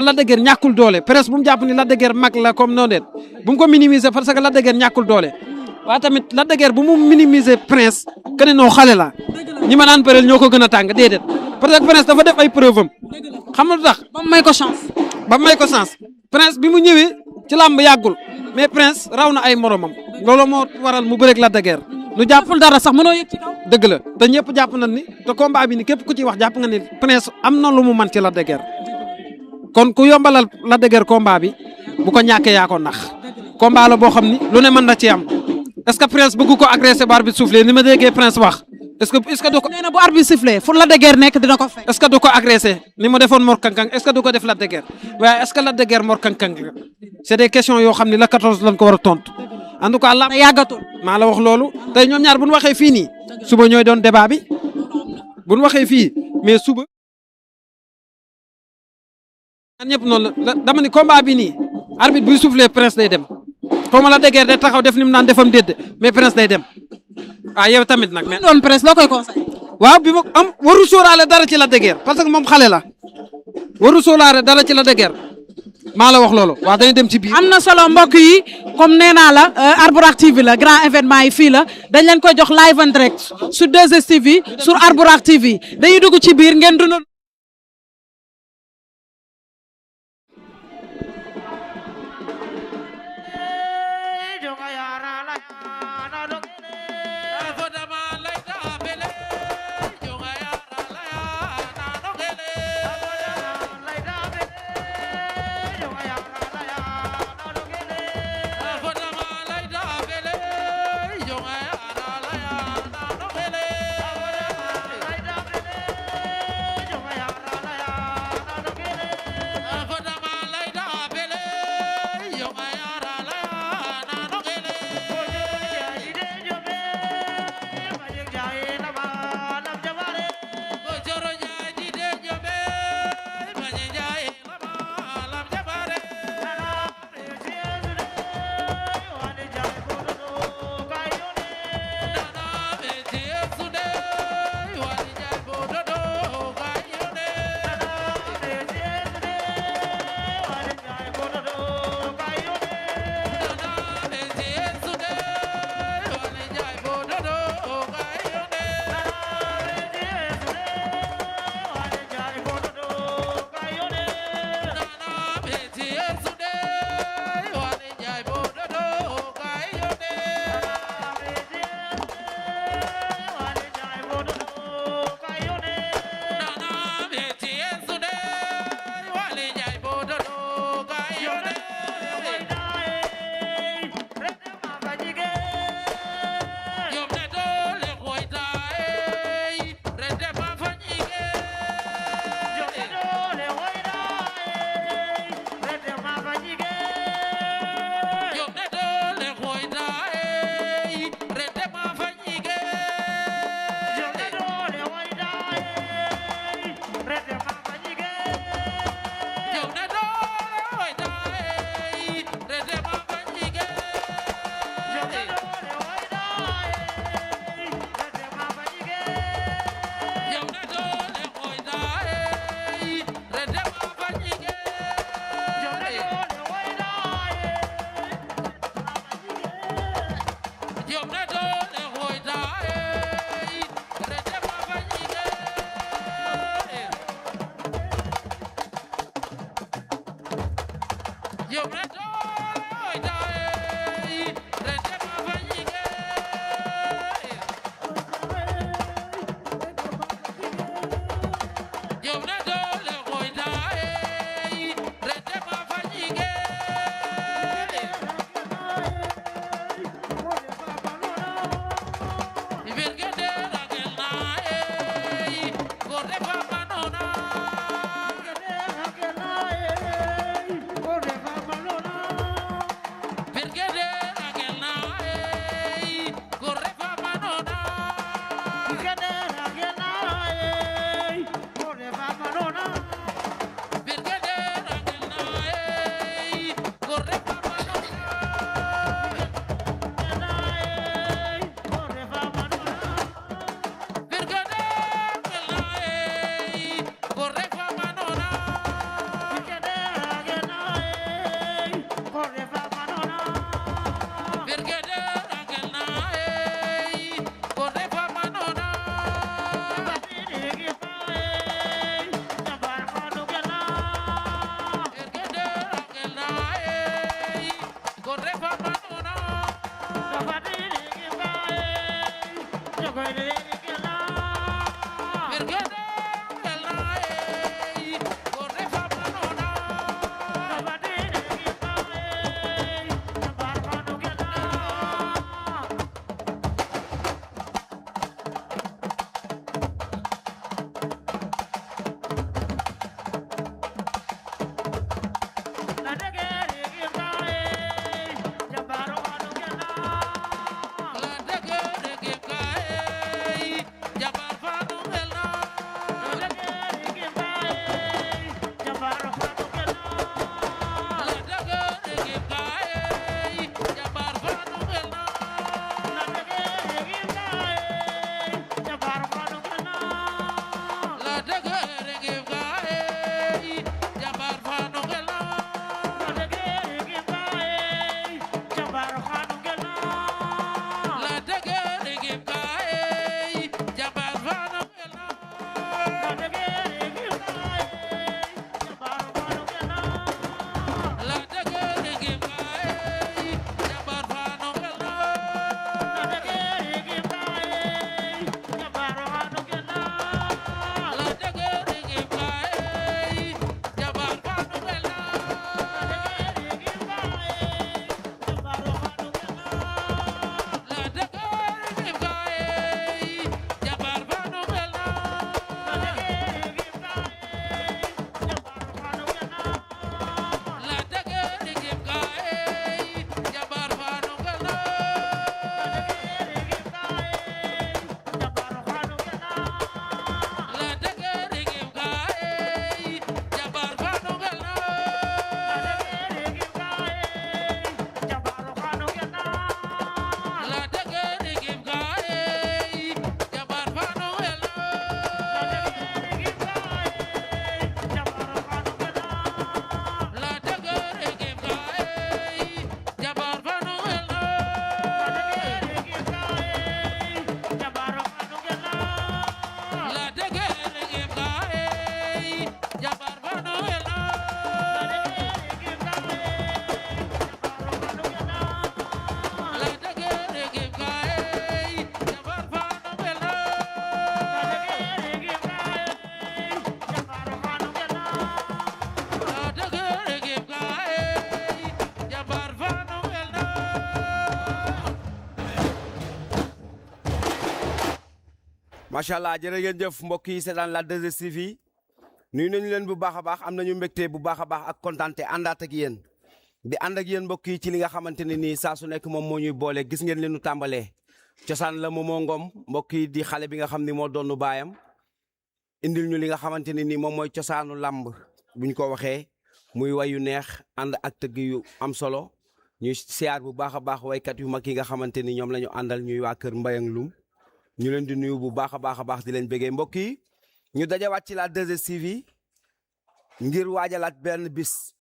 Lac de Guiers ñàkkul doole presse bu mu jàpp ni Lac de Guiers mag la comme noonu bu mu ko minimiser parce que Lac de Guiers ñàkkul doole waaye tamit Lac de Guiers bu mu minimiser Prince que ne noo xale la ñi ma naan bëreel ñoo ko gën a tàng déedéet parce que Prince dafa def ay preuve am xam nga lu tax. ba may ko chance. ba may ko chance Prince bi mu ñëwee ci làmb yàggul mais Prince raw na ay moromam loolu moo waral mu bëreeg Lac de Guiers nu jàppul dara sax mënoo yëg ci kaw. dëgg la te ñëpp jàpp nañ ni te combat bi ni képp ku ci wax jàpp nga ni Prince am na lu mu man ci Lac de Guiers kon ku yombalal Lac de Guiers combat bi bu ko ñàkkee yaa ko nax combat la boo xam ni lu ne mën na ci am est-ce que Prince bëgg ko agressé ba arbitre soufflé ni ma déggee Prince wax est-ce que du ko. nee na bu arbitre sifflé fu Lac de Guiers nekk dina ko fekk. est-ce que du ko agressé ni ma defoon Mor Kankang est-ce que du ko def Lac de Guiers waaye est-ce que Lac de Guiers Mor Kankang c'est des questions yoo xam ni la 14 lañ ko war a tontu en tout cas la yàggatul maa la wax loolu tey ñoom ñaar bu ñu waxee fii nii suba ñooy doon débat bi bu ñu waxee fii mais suba. ñëpp noonu la dama ni combat bi nii arbitre buy soufflé Prince day dem xaw ma Lac de Guiers day taxaw def ni mu naan defam déedéet mais Prince day dem yow tamit nag. mais doon Prince loo koy conseillé. waaw bi ma am waru sóoraale dara ci Lac de Guiers parce que moom xale la waru sóoraale dara ci Lac de Guiers maa la wax loolu waaw dañuy dem ci biir. am na solo mbokk yi comme nee naa la Albourakh TV la grand événement yi fii la dañ leen koy jox live en direct sur 2STV sur Albourakh TV dañuy dugg ci biir ngeen dund. macha allah jërë ngeen jëf mbokk yi seetaan la 2STV nuyu nañu leen bu baax a baax am nañu mbégte bu baax a baax ak kontaante àndaat ak yéen di ànd ak yéen mbokk yi ci li nga xamante ne nii saa su nekk moom moo ñuy boole gis ngeen leen nu tàmbalee cosaan la Momo Ngom mbokk yi di xale bi nga xam ni moo doonu baayam indil ñu li nga xamante ne nii moom mooy cosaanu làmb buñ ko waxee muy wayu neex ànd ak tëgg yu am solo ñuy siyaar bu baax a baax waykat yu mag yi nga xamante ni ñoom la ñu àndal ñuy waa kër Mbayang Loum ñu leen di nuyu bu baax a baax di leen bëggee mbokk yi ñu dajawaat ci la 2STV ngir waajalaat benn bis